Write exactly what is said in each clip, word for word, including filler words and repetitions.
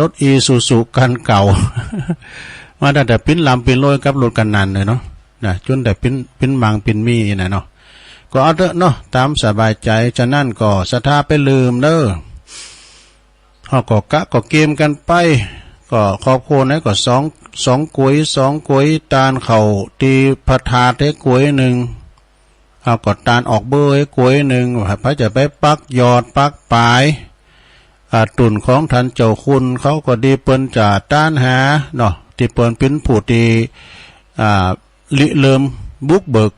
รถอีซูซูคันเก่า มาตั้งแต่ปิ้นลำปิ้นโลยกับรถคันนั้นเลยเนาะ นะ จ๋นแต่ปิ้น ปิ้นมังปิ้นมีอี้นะเนาะ ก็เอาเต๊อะเนาะ ต๋ามสบายใจ๋ ฉะนั้นก็ศรัทธาไปลืมเน่อ เฮาก็กะก็เกมกั๋นไป ก็ครอบครัวไหนก็สอง สองก๋วย สองก๋วย ตานเข้าตี้พระธาตุก๋วยนึ่ง เฮาก็ตานออกเบ้อก๋วยนึ่ง ใผจะไปปักยอดปักป๋าย อ่า ตุ๊นของต้านเจ้าคุณเขาก็ดี เปิ้นจะตานหาเนาะ ตี้เปิ้นเป๋นผู้ตี้ อ่า ริเริ่มบุกเบิก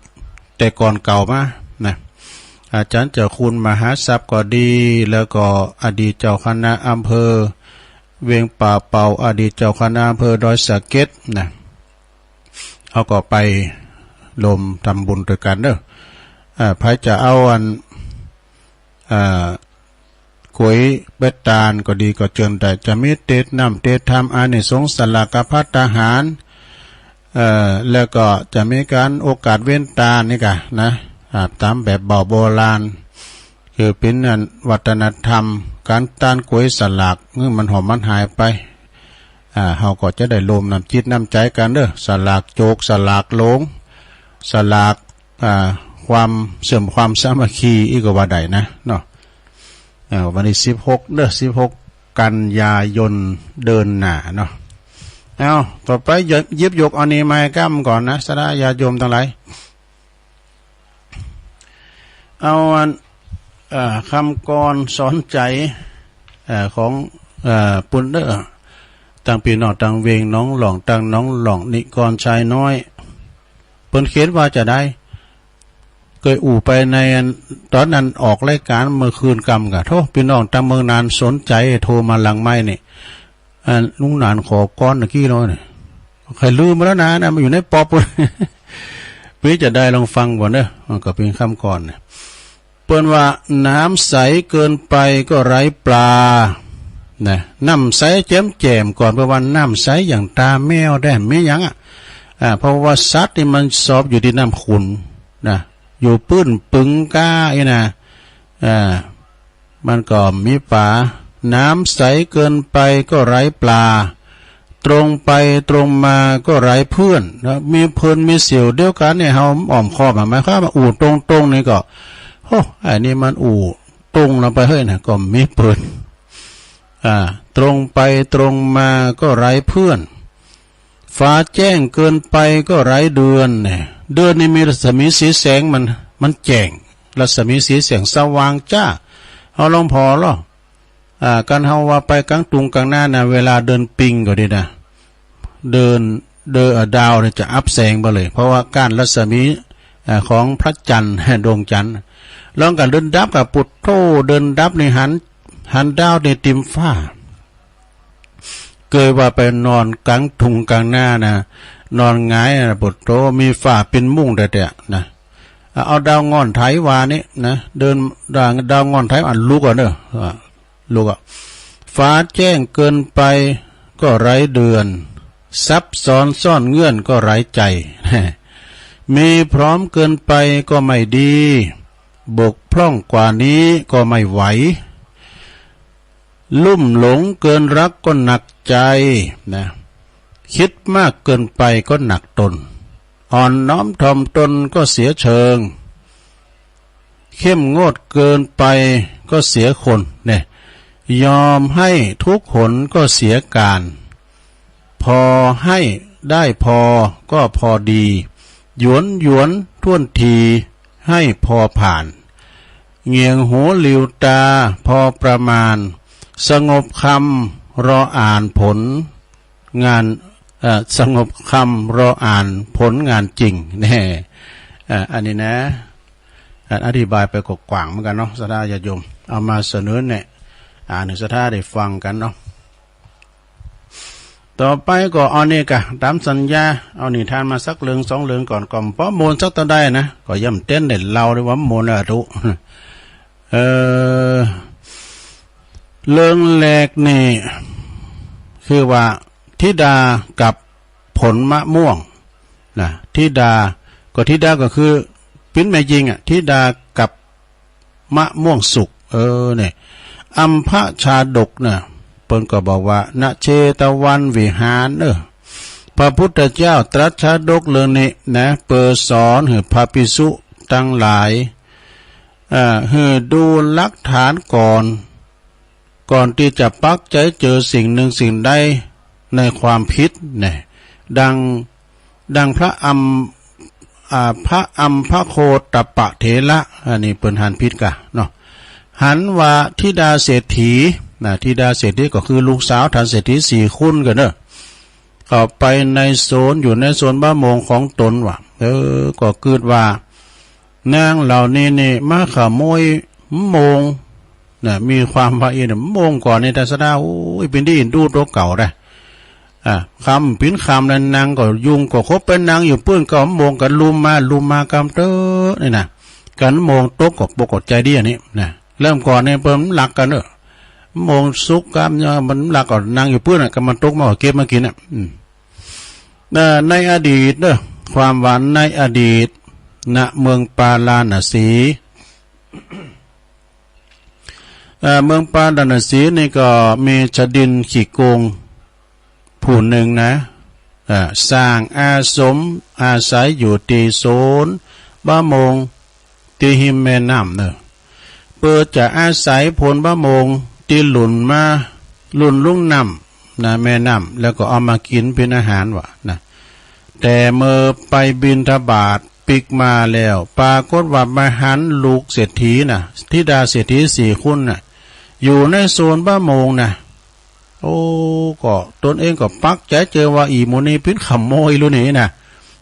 แต่ก่อนเก่ามานะ อาจ๋ารย์เจ้าคุณมหาทรัพย์ก็ดี แล้วก็อดีตเจ้าคณะอำเภอเวียงป่าเป่า อดีตเจ้าคณะอำเภอดอยสะเก็ดนะ เฮาก็ไปรวมทำบุญตวยกั๋นเน่อ อ่า ใผจะเอาอัน อ่า ก๋วยเป๋นตานก็ดีก็เจิญได้ จะมีเตสน้ำเตสธรรม อานิสงส์สลากภัตตาหาร เอ่อ แล้วก็จะมีก๋านโอกาสเว้นตานนี่ก่ะนะ อ่า ต๋ามแบบเบาโบราณ คือเป๋นอันวัฒนธรรม ก๋านตานก๋วยสลาก หื้อมันหอมมันหายไป อ่า เฮาก็จะได้รวมน้ำจิตน้ำใจ๋กั๋นเน่อ สลากโจก สลากหลง สลาก อ่า ความเสริมความสามัคคีอี้ก็ว่าได้นะเนาะ อ่า วันตี้สิบหกเน่อ สิบหกกันยายนเดือนหน้าเนาะ เอา ต่อไปหยิบ หยิบยกเอานิยมกรรมก่อนนะ ศรัทธาญาติโยมตังหลาย เอาอัน เอ่อ กำกรสอนใจ๋ เอ่อ ของ เอ่อ ปุ้นเน่อ ตังปี้น้องตังเวียงหนองหล่อง ตังหนองหล่อง นิกรชายน้อย เปิ้นเขียนว่าจาใด เกยอู้ไปในอัน ต๋อนนั้นออกรายก๋านเมื่อคืนกำก่ะ โธ่ ปี้น้องตังเมืองนานสนใจ๋โทรมาหลังไมค์นี่ อันลุงหนานขอก้อนตะกี้เนาะเนี่ย ใค่ลืมไปแล้วนะ นะ มันอยู่ในป๊อป ปี้จะได้ลองฟังก่อนเน่อ มันก็เป๋นกำกรเนี่ย เปิ้นว่า น้ำใสเกินไปก็ไร้ปลา นะ น้ำใสแจ่มแจ่มก่อน เปิ้นว่าน้ำใสอย่างต๋าแมวแต๊ มีหยังอะ อ่า เพราะว่าสัตว์นี่มันชอบอยู่ตี้น้ำขุ่นนะ อยู่ปื้นปึงก้าอี้นะ อ่า มันก็มีป๋า น้ำใสเกินไปก็ไร้ปลา ตรงไปตรงมาก็ไร้เพื่อนนะ มีเพื่อนมีเสี่ยวเดียวกั๋นเนี่ย เฮาอ้อมค้อมอะ หมายความว่าอู้ตรงๆ นี่ก็ โอ้ อันนี้มันอู้ตรงลงไปเฮ้ยนะ ก็มีเพื่อน อ่า ตรงไปตรงมาก็ไร้เพื่อน ฟ้าแจ้งเกินไปก็ไร้เดือนเนี่ย เดือนนี่มีรัศมีสีแสงมัน มันแจ้ง รัศมีสีแสงสว่างจ้า เฮาลองผ่อลอ อ่า กั๋นเฮาว่าไปก๋างตุงก๋างนานะ เวลาเดือนปิงก็ดีนะ เดือน เดือน เอ่อ ดาวเนี่ยจะอับแสงไปเลย เพราะว่าก้านรัศมี อ่า ของพระจันทร์ ดวงจันทร์ ลองกั๋นเดือนดับก่ะ ปุดโธ่ เดือนดับนี่หัน หันดาวนี่ติ่มฟ้า เกยว่าไปนอนก๋างตุงก๋างนานะ นอนหงายนะ ปุดโธ่ มีฝ้าปิดมุ้งแต๊ๆ นะ เอาดาวง่อนไถวานี่นะ เดือน ดาว ดาวง่อนไถวาลุกก่อนเน่อ อ่า ลุกอะ ฟ้าแจ้งเกินไปก็ไร้เดือน ซับซ้อนซ่อนเงื่อนก็ไร้ใจ มีพร้อมเกินไปก็ไม่ดี บกพร่องกว่านี้ก็ไม่ไหว ลุ่มหลงเกินรักก็หนักใจนะ คิดมากเกินไปก็หนักตน อ่อนน้อมถ่อมตนก็เสียเชิง เข้มงวดเกินไปก็เสียคนเนี่ย ยอมให้ทุกหนก็เสียการ พอให้ได้พอก็พอดี หยวนหยวนถ้วนทีให้พอผ่าน เหงี่ยงหูหลิ่วตาพอประมาณ สงบคำรออ่านผลงาน เอ่อ สงบคำรออ่านผลงานจริง แน่ เอ่อ อันนี้นะ อ่ะ อธิบายไปก็กว้างเหมือนกั๋นเนาะ ศรัทธาญาติโยม เอามาเสนอแนะ อ่า หื้อศรัทธาได้ฟังกั๋นเนาะ ต่อไปก็เอานี่ก่ะ ต๋ามสัญญา เอานิทานมาสักเรื่องสองเรื่องก่อน ก็บ่มวนสักเต้าใดนะ ก็ย่ำเต้นได้เล่าได้ว่าบ่มวนแล้วทุก เอ่อ เรื่องแรกนี่ คือว่าธิดากับผลมะม่วงนะ ธิดา ก็ธิดาก็คือเป๋นแม่ญิงอะ ธิดากับมะม่วงสุก เออ เนี่ย อัมพชาดกนะ ปิ้นก็บอกว่า ณ เชตวันวิหาร เออ พระพุทธเจ้าตรัสชาดกเรื่องนี้นะ เปื้อสอนหื้อพระภิกษุตังหลาย เอ่อ หื้อดูหลักฐานก่อน ก่อนตี้จะปักใจ๋เจือสิ่งนึ่งสิ่งใดในความผิดนะ ดัง ดังพระอัม อ่า พระอัมพโคตปะเถระ อันนี้เปิ้นหันผิดกาเนาะ หันว่าธิดาเศรษฐีนะ ธิดาเศรษฐีก็คือลูกสาวต้านเศรษฐีสี่ขุนกั๋นเนาะ เข้าไปในสวน อยู่ในสวนมะม่วงของตนว่า เออ ก็กึ๊ดว่า นางเหล่านี้นี่มาขโมยมะม่วงนะ มีความว่าอี้นะ มะม่วงก่อนนี่ แต่สดา โอ้ย เป๋นตี้เอ็นดูตั๋วเก่าได้ อ่า ค่ำเป๋นค่ำแล้ว นางก็ยุงก็คบไปนั่งอยู่ปื้น ก็มะม่วงก็ลุ่มมา ลุ่มมากำเต๊อะนี่นะ กั๋นมะม่วงตกก็ปกติดีอันนี้นะ เริ่มก่อนนี่เปิ้นลักกั๋นเนาะ มะม่วงสุกกำเนี่ยมันลักก็นั่งอยู่ปื้นน่ะ ก็มันตกมาก็เก็บมากิ๋นน่ะ อืม เอ่อ ในอดีตเนาะ ความว่าในอดีต ณ เมืองปาราณสี เอ่อ เมืองปาราณสีนี่ก็มีชาวดินขี้โกงผู้นึ่งนะ เอ่อ สร้างอาสมอาศัยอยู่ตี้สวนมะม่วงตี้ฮิมแม่น้ำเนาะ เปื้อจะอาศัยผลมะม่วงตี้หล่นมา หล่นลงน้ำนะ แม่น้ำ แล้วก็เอามากิ๋นเป๋นอาหารว่านะ แต่เมื่อไปบิณฑบาตปิ๊กมาแล้ว ปรากฏว่ามาหันลูกเศรษฐีน่ะ ธิดาเศรษฐีสี่ขุนน่ะ อยู่ในสวนมะม่วงน่ะ โอ้ ก็ตนเองก็ปักใจ๋เจอว่า อี่หมู่นี้เป๋นขโมยลูกนี่น่ะ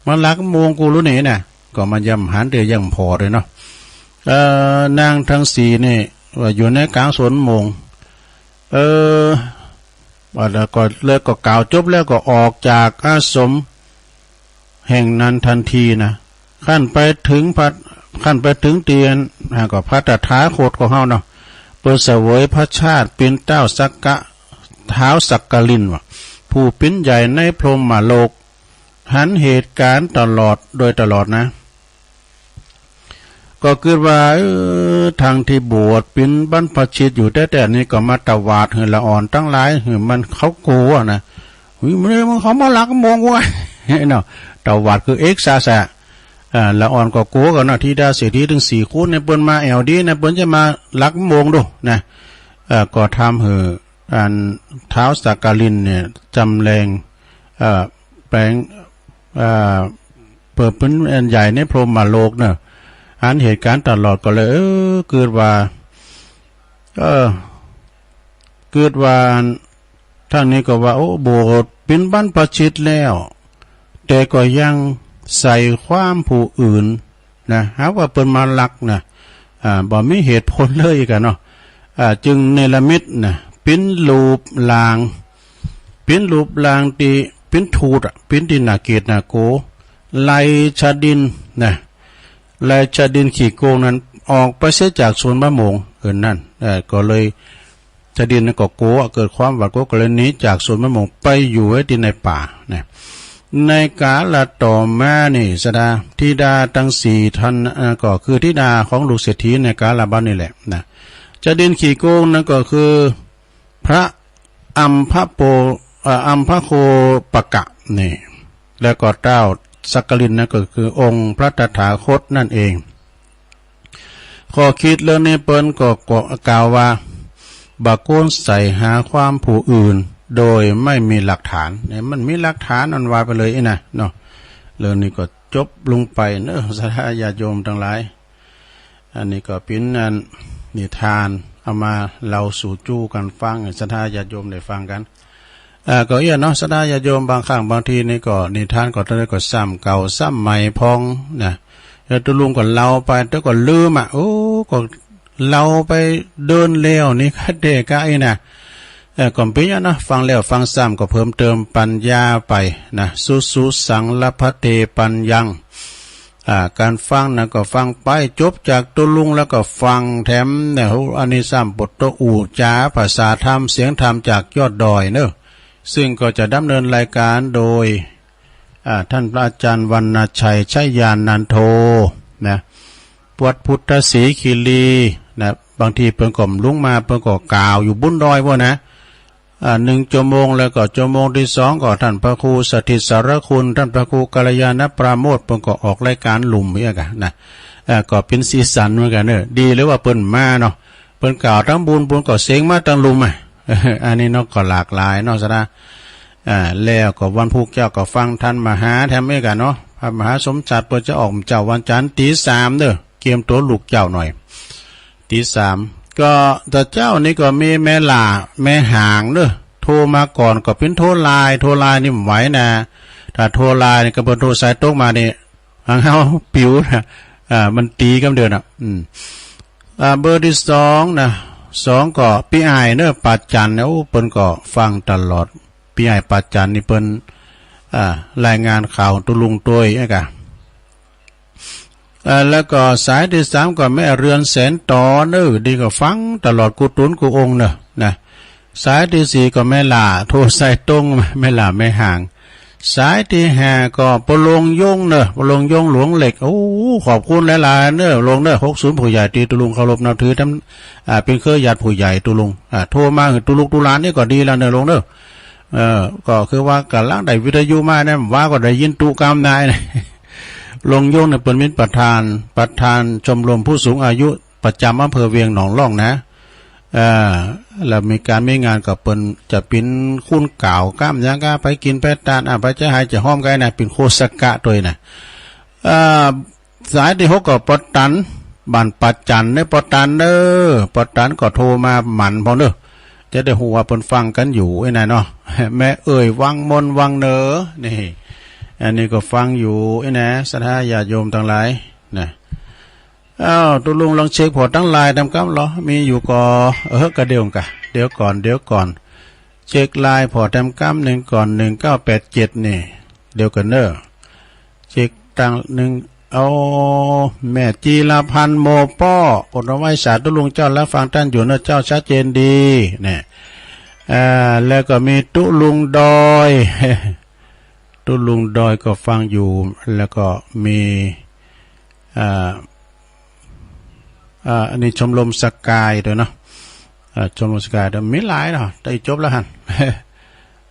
มาลักมะม่วงกูลูกนี่น่ะ ก็มาย่ำหันเตียวยังผ่อเลยเนาะ เอ่อ นางตังสี่นี่ว่าอยู่ในก๋างสวนมะม่วง เออ ว่าแล้วก็ แล้วก็กล่าวจบแล้วก็ออกจากอาสมแห่งนั้นทันทีนะ คันไปเถิงพระ คันไปเถิงเตียน อ่า ก็พระตถาคตของเฮาเนาะ เปิ้นเสวยพระชาติเป๋นเต้าสักกะ ท้าวสักกลินว่า ผู้เป๋นใหญ่ในพรหมโลก หันเหตุก๋ารณ์ตลอดโดยตลอดนะ ก็กึ๊ดว่า เออ ตังตี้บวชเป๋นบรรพชิตอยู่แต๊ๆ นี่ก็มาตวาดหื้อละอ่อนตังหลาย หื้อมันเขากั๋วนะ เฮ้ย มัน มันเขามาลักมะม่วงกูเนาะ ตวาดคือเอกสารสะ อ่า ละอ่อนก็กั๋วกั๋นเนาะ ธิดาเศรษฐีตังสี่ขุนนี่เปิ้นมาแอ่วดีนะ เปิ้นจะมาลักมะม่วงดูนะ เอ่อ ก็ทำหื้อ อันท้าวสักกลินเนี่ยจำแรง เอ่อ แป๋ง เอ่อ เปิ้นเป๋นอันใหญ่ในพรหมโลกเนาะ หันเหตุก๋ารณ์ตลอดก็เลย เออ กึ๊ดว่า เออ กึ๊ดว่า ตังนี้ก็ว่า โอ้ บวชเป๋นบรรพชิตแล้ว แต่ก็ยังใส่ความผู้อื่น นะ หากว่าเปิ้นมาลักนะ อ่า บ่มีเหตุผลเลยกั๋นเนาะ อ่า จึงเนรมิตนะ เป๋นรูปร่าง เป๋นรูปร่างตี้เป๋นทูตอะ เป๋นตี้น่าเกลียดน่ากั๋ว ไล่ชาวดินนะ ไล่ชาวดินขี้โกงนั้นออกไปเสียจากสวนมะม่วง เออ นั่น เออ ก็เลย ชาวดินนั้นก็กั๋ว เกิดความหวาดกั๋ว ก็เลยหนีจากสวนมะม่วงไปอยู่ไว้ตี้ในป่านะ ในกาลต่อมานี่ สดา ธิดาตังสี่ตัน เอ่อ ก็คือธิดาของลูกเศรษฐีในกาลบัดนี้แหละนะ ชาวดินขี้โกงนั้นก็คือพระอัมพโป เอ่อ อัมพโคปกะนี่ แล้วก็เต้าสักกลินนั้นก็คือองค์พระตถาคตนั่นเอง ข้อกึ๊ดเรื่องนี้เปิ้นก็ ก็กล่าวว่า บ่ควรใส่หาความผู้อื่นโดยไม่มีหลักฐาน เนี่ย มันมีหลักฐานอันว่าไปเลยอี้นะเนาะ เรื่องนี้ก็จบลงไปเนาะ ศรัทธาญาติโยมตังหลาย อันนี้ก็เป๋นอันนิทานเอามาเล่าสู่จู้กั๋นฟัง ศรัทธาญาติโยมได้ฟังกั๋น อ่า ก็เอี้ยเนาะ ศรัทธาญาติโยม บางครั้งบางทีนี่ก็นิทานก็ ตอนนี้ก็ซ้ำเก่าซ้ำใหม่พ่องนะ แล้วตุ๊ลุงก็เล่าไป แต่ก็ลืมอะ โอ้ ก็เล่าไปเดินแล้วนี่ กะเดกะอี้นะ เอ่อ ก็เป๋นหยังเนาะ ฟังแล้วฟังซ้ำก็เพิ่มเติมปัญญาไปนะ สุสุสังลพเตปัญญัง อ่า ก๋านฟังนะก็ฟังไป จบจากตุ๊ลุงแล้วก็ฟังแถมนะ โอ้ อันนี้ซ้ำบทโต อู้จ๋าภาษาธรรม เสียงธรรมจากยอดดอยเนาะ ซึ่งก็จะดำเนินรายการโดย อ่า ต้านพระอาจารย์วรรณชัย ชยานันโท นะ วัดพุทธศรีคีรี นะ บางทีเปิ้นก็บ่ลุงมา เปิ้นก็กล่าวอยู่บุนดอยพู้นนะ อ่า หนึ่งชั่วโมง แล้วก็ชั่วโมงตี้สองก็ต้านพระครูสถิตสารคุณ ต้านพระครูกัลยาณปราโมทย์ เปิ้นก็ออกรายก๋านลุ่มเอี้ยกะนะ อ่า ก็เป๋นสีสันเหมือนกั๋นเนาะ ดีเลยว่าเปิ้นมาเนาะ เปิ้นกล่าวตางบุญ เปิ้นก็เสียงมาตางลุ่มอะ อันนี้เนาะ ก็หลากหลายเนาะ สะดา อ่า แล้วก็วันพูกเจ้าก็ฟังต้านมหาแถมเอี้ยกะเนาะ พระมหาสมศักดิ์ เปิ้นจะออกเจ้าวันจันทร์ ตี๋สามเนาะ เกียมตั๋วลุกเจ้าหน่อย ตี๋สาม ก็ แต่เจ๊านี้ก็มีแม่หล้า แม่หางเนาะ โทรมาก่อน ก็เป๋นโทรไลน์ โทรไลน์นี่บ่ไหวนะ ถ้าโทรไลน์นี่ก็เปิ้นโทรสายตรงมานี่ หางเฮาปิ๋วนะ อ่า มันตี๋กำเดียวน่ะ อืม อ่า เบอร์ตี้สองนะ สองก็ปี้อ้ายเนาะ ป่าจันทน์เนี่ย โอ้ เปิ้นก็ฟังตลอด ปี้อ้ายป่าจันทน์นี่เปิ้น อ่า รายงานข่าวตุ๊ลุงตวยเอี้ยกะ เอ่อ แล้วก็สายตี้สามก็แม่เรือนแสนต๋อเนาะ ดีก็ฟังตลอดกู้ตุ๊นกู้องค์เนาะ นะ สายตี้สี่ก็แม่หล้า โทรสายตรง แม่หล้าแม่หาง สายตี้ห้าก็ป้อลุงยงเนาะ ป้อลุงยงหลวงเหล็ก โอ้ ขอบคุณหลายๆ เนาะ ลุงเนาะ หกศูนย์ ผู้ใหญ่ตี้ตุ๊ลุงเคารพนับถือตำ อ่า เป๋นเครือญาติผู้ใหญ่ตุ๊ลุง อ่า โทรมาหื้อตุ๊ลุกตุ๊หลานนี่ก็ดีแล้วเนาะ ลุงเนาะ เออ ก็คือว่าก่ำลังได้วิทยุมาเนี่ย ว่าก็ได้ยินตุ๊กำนายนะ ลุงยงเนี่ยเปิ้นเป๋นประธาน ประธานชมรมผู้สูงอายุประจ๋ำอำเภอเวียงหนองล่องนะ เอ่อ แล้วมีก๋านมีงานก็เปิ้นจะเป๋นคนกล่าวกำ อย่างก้าไปกิ๋นไปตาน อ่ะ ไปจะหายจะห้อมกั๋นนะ เป๋นโฆษกะตวยนะ เอ่อ สายตี้หกก็ป้อตัน บ้านป่าจันทน์เนาะ ป้อตันเนาะ ป้อตันก็โทรมาหมั่นพ่องเนาะ จะได้ฮู้ว่าเปิ้นฟังกั๋นอยู่ไอ้นั่นเนาะ แม่เอ๋ยวังมนต์วังเนาะ นี่ อันนี้ก็ฟังอยู่ไอ้นะ ศรัทธาญาติโยมตังหลายนะ อ้าว ตุ๊ลุงลองเช็คผ่อตางไลน์แถมกำลอ มีอยู่ก่อ เออ ก็เดี๋ยวก่ะ เดี๋ยวก่อน เดี๋ยวก่อน เช็คไลน์ผ่อแถมกำนึ่งก่อน หนึ่งเก้าแปดเจ็ด นี่ เดี๋ยวก่อนเนาะ เช็คตางนึ่ง เอา แม่จีรพันธ์ โมป้อ เปิ้นว่าไหว้สาตุ๊ลุงเจ้า แล้วฟังต้านอยู่เนาะเจ้า ชัดเจนดี เนี่ย อ่า แล้วก็มีตุ๊ลุงดอย ตุ๊ลุงดอยก็ฟังอยู่ แล้วก็มี อ่า อ่า อันนี้ชมรมสกายตวยเนาะ อ่า ชมรมสกายตวย มีหลายเนาะ แต่จบแล้วหั้น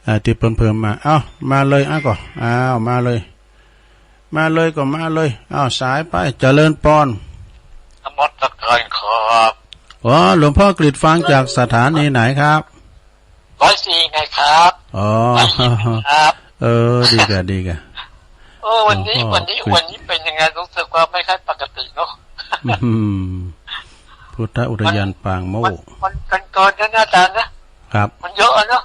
อ่า ตี้เปิ้นเพิ่มมา เอ้า มาเลย อ้าว ก็ อ้าว มาเลย มาเลยก็มาเลย อ้าว สายไป เจริญปอน นมัสการครับ อ๋อ หลวงพ่อกฤษฟังจากสถานีไหนครับ ร้อยสี่ไงครับ อ๋อ ร้อยสี่ครับ เออ ดีกะ ดีกะ โอ้ วันนี้ หลวงพ่อ วันนี้ วันนี้เป็นยังไง รู้สึกว่าไม่ค่อยปกติเนาะ อืม พุทธอุทยานปางโมกข์ มัน มันเกินๆ นะอาจารย์นะ ครับ มันเยอะอะเนาะ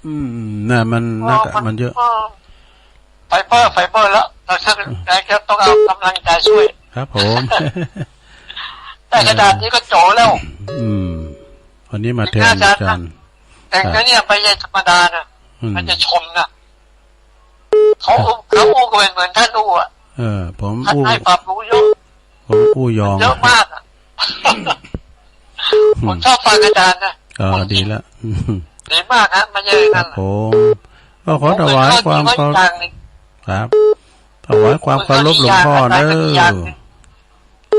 อืม น่ะ มัน อ๋อ นักอะ มัน มันเยอะ อ๋อ ไฟเบอร์ ไฟเบอร์แล้ว เราจะ เราจะต้องเอากำลังใจช่วย ครับผม แต่ขนาดนี้ก็โจ๋แล้ว อืม วันนี้มาแทนอาจารย์ อาจารย์ แต่ง ครับ เนี่ยไม่ใช่ธรรมดานะ อืม มันจะชมนะ เขาอู้ เขาอู้ก็เหมือนท่านอู้อะ เออ ผมอู้ ท่านให้ความรู้เยอะ ผมอู้ยอง เยอะมากอะ อืม ผมชอบฟังอาจารย์นะ อ๋อ คนจริง ดีละ ดีมากฮะ ไม่ใช่ ครั นั่ บ น ผม ก็ขอถวายความเคารพ ผมเป็นข้อดีไว้อย่างหนึ่ง ครับ ถวายความเคารพหลวงพ่อเนาะ ผมเป็นข้อดีอย่างหนึ่ง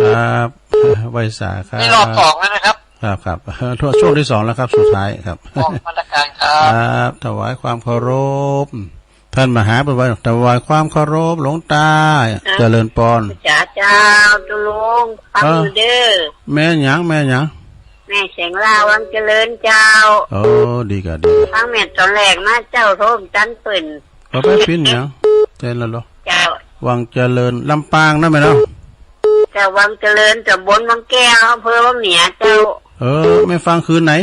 ครับ ไหว้สาครับ นี่รอบสองแล้วนะครับ ครับ ครับ ช่วงที่สองแล้วครับ สุดท้ายครับ ออกมาตรการครับ ครับ ถวายความเคารพ ท่านมหาเปิ้นว่า ถวายความเคารพหลวงตา ครับ เจริญปอน จ๋าเจ้า ตุ๊ลุง ฟัง เออ อยู่เด้อ แม่หยัง แม่หยัง แม่แสงหล้า วังเจริญเจ้า โอ้ ดีกะ ดี ฟังแม่ต๋อนแรกมาเจ้า โทรตันเปิ้น ก็ไปปิ้นหยัง เจริญแล้วเหรอ เจ้า วังเจริญ ลำปางนั่นไหมเนาะ เจ้า วังเจริญ ตำบลวังแก้ว อำเภอวังเหนือเจ้า เออ แม่ฟังคืนไหน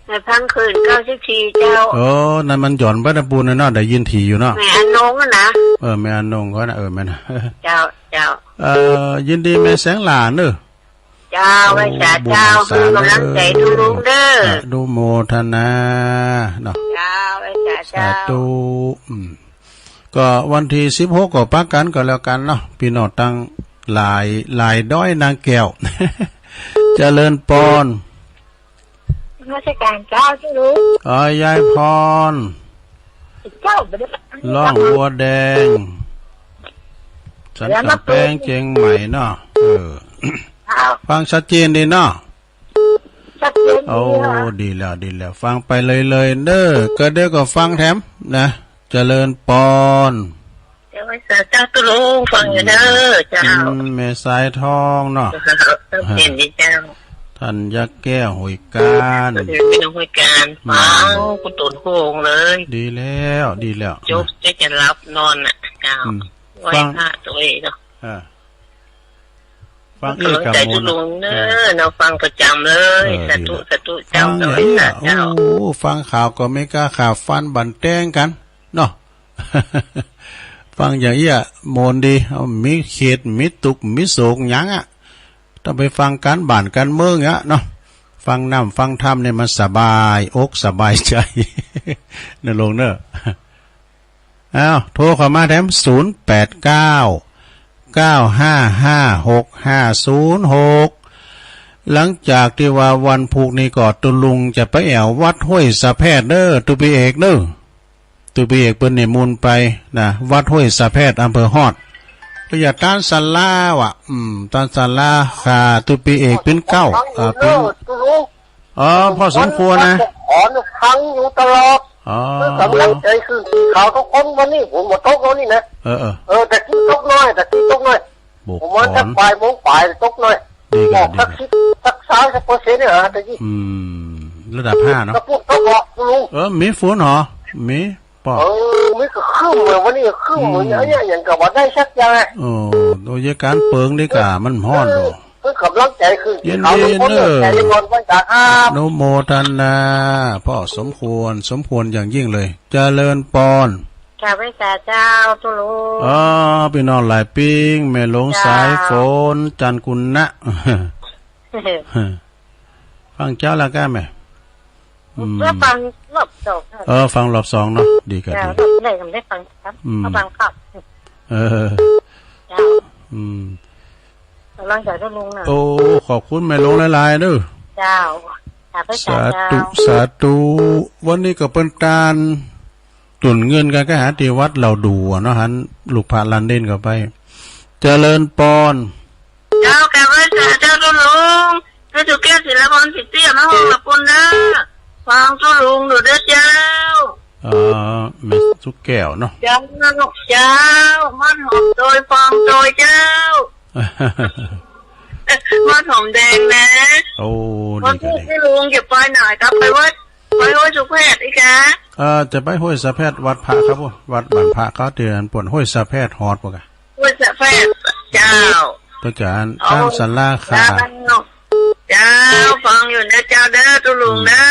แม่ฟังคืนเก้าสิบสี่เจ้า เออ นั่นมันหย่อนไปตะปูนน่ะเนาะ ได้ยินถี่อยู่เนาะ แม่อนงอะนะ เออ แม่อนงเขานะ เออ แม่น เจ้า เจ้า เอ่อ ยินดีแม่แสงหล้าเนาะ เจ้า ไหว้สาเจ้า โอ้ บุญสา คือกำลังใจตุ๊ลุงเด้อ อนุโมทนาเนาะ เจ้า ไหว้สาเจ้า สาธุ อืม ก็วันตี้สิบหกก็ปะกั๋นก็แล้วกั๋นเนาะ ปี้น้องตังหลาย หลายดอยนางแก้ว เจริญปอน นมัสการเจ้าตุ๊ลุง อ๋อ ยายพร เจ้า บ่ได้ ร่องบัวแดง สันกำแพงเจียงใหม่เนาะ เออ เจ้า ฟังชัดเจนดีเนาะ ครับ เย็นดีค่ะ โอ้ ดีแล้ว ดีแล้ว ฟังไปเลยๆ เน้อ ก็เดี๋ยวก็ฟังแถมนะ เจริญปอน เจ้า สาธุ เจ้าตุ๊ลุง ฟังอยู่เน้อ อืม เจ้า อืม แม่สายทองเนาะ เจ้า เห็นดีเจ้า ธัญแก้ว ห้วยกาญ เออ ห้วยกาญ อืม ฟัง ครูตูน ครูโอ่งเลย ดีแล้ว ดีแล้ว จบ นะ จะ จะหลับนอนน่ะ เจ้า อืม ไหว้ ฟัง พระตัวเองเนาะ อ่า ฟัง เป็นกำลังใจตุ๊ลุงเน้อ เออ เนาะ ฟังประจำเลย เออ สาธุ ดีแล้ว สาธุ เจ้า ฟังอย่างเอี้ย สาธุ เจ้า โอ้ ฟังข่าวก็ไม่กล้าข่าวฟันบั่นแตงกั๋นเนาะ ฟังอย่างเอี้ย โมนดี เอา มีเขต มีตุ๊กข์ มีโศกหยังอะ ต้องไปฟังก๋านบ้านก๋านเมืองอะเนาะ ฟังน้ำฟังธรรมเนี่ยมันสบายอกสบายใจ๋ เน้อลุงเน้อ อ้าว โทรเข้ามาแถม ศูนย์แปดเก้า เก้าห้าห้า หกห้าศูนย์หก หลังจากตี้ว่าวันพูกนี้ก็ตุ๊ลุงจะไปแอ่ววัดห้วยสะแพดเน้อ ตุ๊พี่เอกเน้อ ตุ๊พี่เอกเปิ้นนิมนต์ไปนะ วัดห้วยสะแพด อำเภอฮอด ก็อย่าต้านศาลาว่ะ อืม ต้านศาลา ข้าตุ๊พี่เอกเปิ้นเก๊า อ่า เปิ้น ตุ๊ลุง อ๋อ พ่อสมควรนะ ขอฟังอยู่ตลอด อ๋อ คือกำลังใจ๋คือข่าวทุกคนวันนี้ ฝนบ่ตกแล้วนี่นะ เออ เออ เออ ตะกี้ตกน้อย ตะกี้ตกน้อย บุก ประมาณสัก ฝน บ่ายโมงปลายตกน้อย ดีกะ บอก ดีกะ สักสิบ สักซาว สักเปอร์เซ็นต์เนี่ยฮะ ตะกี้ อืม ระดับห้าเนาะ กะปุกตกหรอกลุง เออ มีฝนเหรอ มี ป้อ เออ มีก็ครึ้มเหมือนวันนี้ ครึ้มเหมือน อืม อย่างเงี้ย อย่างกับว่าได้สักอย่างอะ โอ้ โอ้ย ก๋านเปิงดีกว่า มันฮ้อนโด เออ เพื่อกำลังใจ๋คือ เย็นๆ ข่าวทุกคนเนี่ย เน้อ ใจ๋ก่อนวันจ๋าครับ อนุโมทนา พ่อสมควร สมควรอย่างยิ่งเลย เจริญปอน กราบไหว้สาเจ้าตุ๊ลุง อ๋อ ปี้น้องหลายปิ้ง แม่หลวง เจ้า สายฝน จันทร์กุณะ ฟังเจ้าแล้วก้าแม่ อืม ก็ฟังรอบสองค่ะ เออ ฟังรอบสองเนาะ ดีกะ เจ้า ดี รอบแรกไม่ได้ฟังครับ อืม ก็ฟังครับ เออ เจ้า อืม กำลังใจ๋ตุ๊ลุงนะ โอ้ ขอบคุณแม่หลวงหลายๆ เน้อ เจ้า สาธุ สาธุ สาธุ วันนี้ก็เปิ้นตาน ตุนเงินกั๋นก้าหาตี้วัดเหล่าดู่อะเนาะ หันลูกพระหลานเณรเข้าไป เจริญปอน เจ้า กราบไหว้สาเจ้าตุ๊ลุง แม่สุแก้ว ศิลาพร ศรีเตี้ย มาห้องละปุณเน้อ ฟังตุ๊ลุงอยู่เน้อเจ้า เอ่อ แม่สุแก้วเนาะ เจ้า เจ้า ม่อนหอมโตย ฟองโตยเจ้า ม่อนหอมแดงนะ โอ้ ดีกะดี ตุ๊ลุงจะไปไหนครับ ไปวัด ไปห้วยสะแพดอีกอะ เอ่อ จะไปห้วยสะแพด วัดพระครับผม วัดบ้านพระเขาตี้อันป้นห้วยสะแพด ฮอดปะกะ ห้วยสะแพด เจ้า เปิ้นจะอัน อ๋อ ตานศาลาข้า เจ้า เจ้า ฟังอยู่เน้อเจ้าเน้อ ตุ๊ลุงเน้อ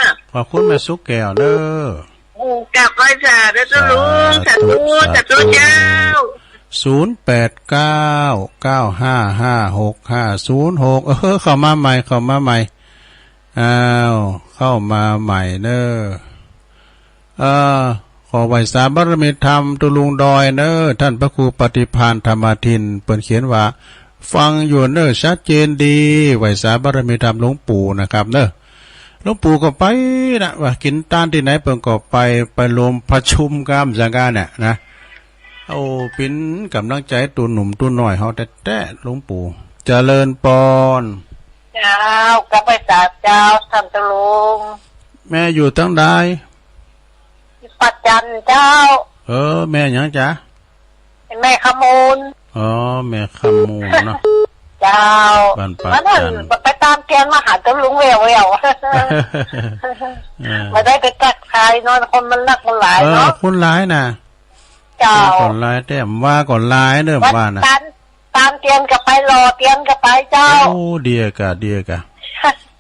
อืม ขอบคุณแม่สุแก้วเน้อ โอ้ กราบไหว้สาเน้อตุ๊ลุง สาธุ สาธุ สาธุ สาธุเจ้า ศูนย์แปดเก้า เก้าห้าห้า หกห้าศูนย์หก เออ เข้ามาใหม่ เข้ามาใหม่ อ้าว เข้ามาใหม่เน้อ เอ่อ ขอไหว้สาบารมีธรรมตุ๊ลุงดอยเน้อ ต้านพระครูปฏิภาณธรรมาทิน เปิ้นเขียนว่า ฟังอยู่เน้อ ชัดเจนดี ไหว้สาบารมีธรรมหลวงปู่นะครับเน้อ หลวงปู่ก็ไปนะ ว่ากิ๋นตานตี้ไหนเปิ้นก็ไป ไปรวมประชุมกั๋นสังกั๋นเนี่ยนะ โอ้ เป๋นก๋ำลังใจ๋ตั๋วหนุ่มตั๋วน้อยเฮาแต๊ๆ หลวงปู่ เจริญปอน เจ้า กราบไหว้สาเจ้า ต้านตุ๊ลุง แม่อยู่ตังใด ปักจันเจ้า เออ แม่หยังจ๊ะ แม่คำมูล อ๋อ แม่คำมูลเนาะ เจ้า บ้านปักจัน วันนั้นไปตามเตียนมาหาตุ๊ลุงแววๆ เออ บ่ได้ไปตักทายเนาะ คนมันนักมันหลายเนาะ เออ คนหลายนะ เจ้า คนหลายแต๊ ว่าก็หลายเน้อ ว่านะ ตาม ตามเตียนก็ไป หล่อเตียนก็ไปเจ้า โอ้ เดียกะ เดียกะ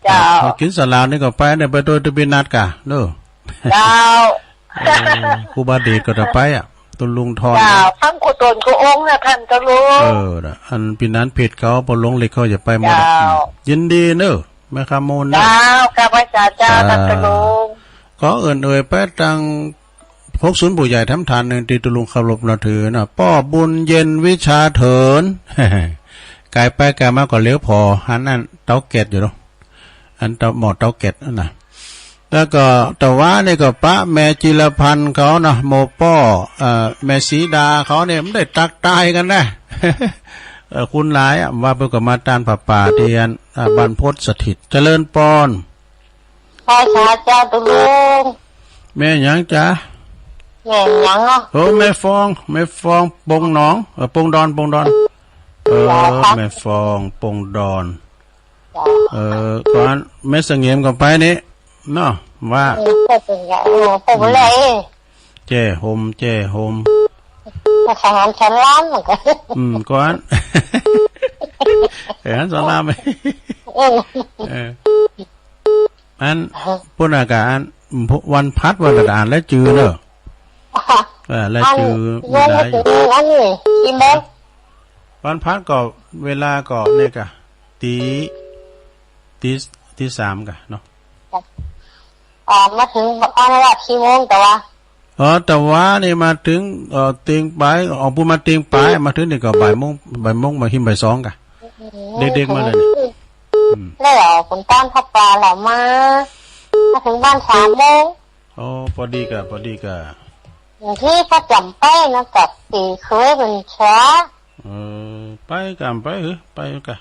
เจ้า กิ๋นสลากนี่ก็ไปเน้อ ไปโตยตุ๊บินัดกะเน้อ เจ้า เออ ครูบาเดชก็จะไปอะ ตุ๊ลุงทอน เจ้า ฟังครูตนครูองค์นะต้านตุ๊ลุง เออ นะ อันปี้นั้นผิดเขา ปอหลวงเหล็กเขาจะไปหมดอะ เจ้า อืม ยินดีเน้อ แม่คำมูลนะ เจ้า กราบไหว้สาเจ้า สา ต้านตุ๊ลุง ขอเอิ้นเอ่ยไปตัง พวกศูนย์ผู้ใหญ่แถมต้านหนึ่งตี้ตุ๊ลุงเคารพนับถือนะ ป้อบุญเย็นวิชาเถิน ก๋ายไปก๋ายมาก็เหลียวผ่อ หันอันเตาแก๊สอยู่เนาะ อันเตา หม้อเตาแก๊สนั่นนะ แล้วก็ตะวานี่ก็ปะแม่จิรพันธ์เขานะ หมู่ป้อ เอ่อ แม่สีดาเขาเนี่ย มันได้ตักตายกั๋นนะ เอ่อ คุ้นหลายอะ ว่าเปิ้นก็มาตานผ้าป่าตี้อัน อ่า บ้านพจน์สถิต เจริญปอน ไหว้สาเจ้าตุ๊ลุง แม่หยังจ๊ะ แม่หยังอะ โอ้ แม่ฟอง แม่ฟอง ปงหนอง เออ ปงดอน ปงดอน เออ เจ้าค่ะ แม่ฟอง ปงดอน เจ้า เออ ก่อน แม่เสงี่ยมก็ไปนี่ เนาะ ว่า เออ เปิ้นก็ เออ เปิ้นบ่แล อืม แจ้ห่ม แจ้ห่ม ภาษาหารสอนรามเหมือนกั๋น อืม ก่อน เออ หารสอนราม เออ เออ อัน เออ ปุ้นน่ะก่ะ อัน วันพฤหัสวันอังคารและจือเนอะ เออ และจือ อัน มีหลายอยู่ อันนี้ กี่โมง วันพฤหัสก็เวลาก็เนี่ยก่ะ ตี ตี ตีสามก่ะเนาะ จ้ะ อ๋อ มาเถิงออกวัดกี่โมงตะวา อ๋อ ตะวานี่มาเถิง เอ่อ เตียงปาย ออกปุ้นมาเตียงปาย มาเถิงนี่ก็บ่ายโมง บ่ายโมง บ่าย หิ้มบ่ายสองก่ะ อืม เด็กๆ มาเลย อืม แล้วก็ตานผ้าป่าแล้วมา มาเถิงบ้านสามโมง อ๋อ ปอดีก่ะ ปอดีก่ะ อย่างตี้ประจ๋ำไปนะ กับตี้เขยเปิ้นเสีย เออ ไปก่ะ ไปเหอะ ไปก่ะ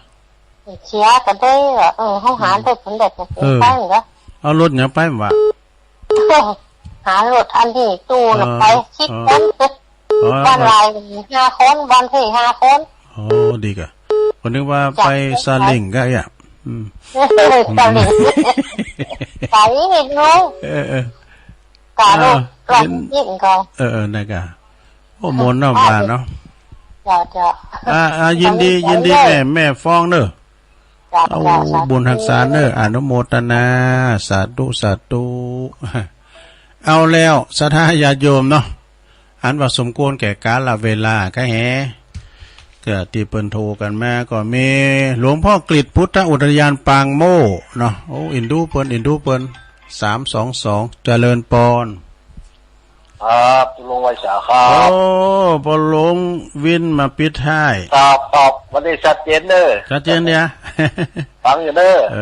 เสียก็ได้ว่า เออ เฮาหาได้ผลได้ผล เออ ไปเหรอ เอารถหยังไปวะ หารถอันตี้ตู้น่ะ เออ ไปสิบ เออ คน อ๋อ บ้านหลายห้าคน บ้านเพิ่นห้าคน อ๋อ ดีก่ะ ข้อยนึกว่า จ้ะ ไปซาเล้งก่ะเอี้ย อืม ซาเล้ง ไปนิดนึง เออ เออ กะรถ อ่า รถ เห็น นิดก็ เออ เออ นั่นก่ะ โอ้ ม่วนเนาะ อ่า บ้านเนาะ เจ้า เจ้า อ่า อ่า ยินดี ยินดี แม่ แม่ฟองเนอะ เจ้า เอา เจ้า สาธุ บุญฮักษาเนอะ อนุโมทนา สาธุ สาธุ เอาแล้ว ศรัทธาญาติโยมเนาะ อันว่าสมควรแก่กาลเวลาก็แห ก็ตี้เปิ้นโทรกั๋นมาก็มี หลวงพ่อกฤษ พุทธอุทยานปางโม่เนาะ โอ้ เอ็นดูเปิ้น เอ็นดูเปิ้น สามสองสอง เจริญปอน ครับ ตุ๊ลุงไหว้สาครับ โอ้ ปอหลวงวินมาปิดท้าย ครับ ครับ วันนี้ชัดเจนเนอะ ชัดเจนเนี่ย ฟังอยู่เนอะ เอ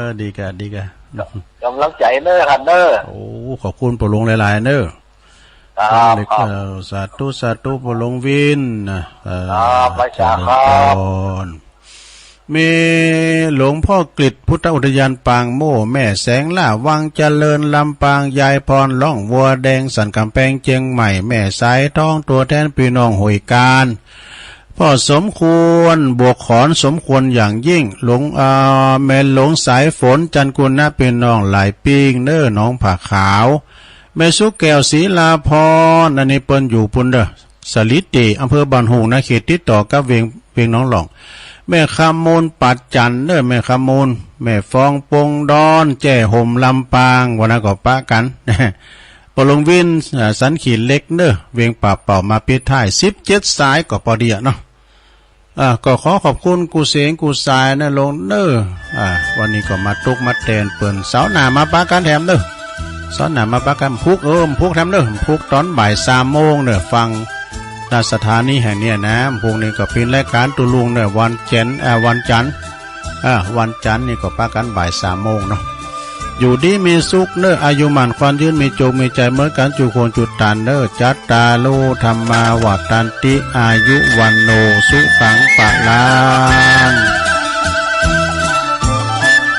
อ ดีก่ะ ดีก่ะ กำลังใจ๋เนอะ ครับเนอะ โอ้ ขอบคุณปอหลวงหลายๆ เนอะ ครับ ครับ เอ่อ สาธุ สาธุ ปอหลวงวินนะ เออ ครับ ไหว้สาครับ เจริญปอน มีหลวงพ่อกฤษ พุทธอุทยานปางโม่ แม่แสงล่า วังเจริญ ลำปาง ยายพร ล่องวัวแดง สันก๋ำแปง เจียงใหม่ แม่สายทอง ตั๋วแทนปี้น้องห้วยกาญ พ่อสมควร บวกขอน สมควรอย่างยิ่ง หลวง เอ่อ แม่หลวงสายฝน จันทร์กุณะ ปี้น้องหลายปิ้งเน้อ หนองผาขาว แม่สุขแก้ว ศรีลาพร อันนี้เปิ้นอยู่ปุ้นเน้อ สาลีเต อำเภอบ้านโฮง นะ เขตติดต่อกับเวียง เวียงหนองหล่อง แม่คำมูล ปัดจันเน้อ แม่คำมูล แม่ฟอง ปงดอน แจ้ห่ม ลำปาง วันนั้นก็ปะกั๋น ปอหลวงวิน อ่า สันขีเหล็กเน้อ เวียงป่าเป่า มาปิดท้าย สิบเจ็ดสายก็ปอดีอะเนาะ อ่า ก็ขอขอบคุณกู้เสียงกู้สายนะหลวงเน้อ อ่า วันนี้ก็มาตุ๊กมาแตนเปิ้น เสาร์หน้ามาปะกั๋นแถมเน้อ เสาร์หน้ามาปะกั๋น พุก เออ พุกแถมเน้อ พุกต๋อนบ่ายสามโมงเน้อ ฟัง ณ สถานีแห่งเนี้ยนะ พุกนี้ก็เป๋นรายก๋านตุ๊ลุงเน้อ วันจันทร์ เอ่อ วันจันทร์ เอ่อ วันจันทร์นี่ก็ปะกั๋นบ่ายสามโมงเนาะ อยู่ดีมีสุขเน้อ อายุหมั้นขวัญยืน มีโจคมีใจ๋เหมือนกั๋น จุคนจุตันเน้อ จัตตาโร ธัมมา วัฑฒันติ อายุ วัณโณ สุขัง พลัง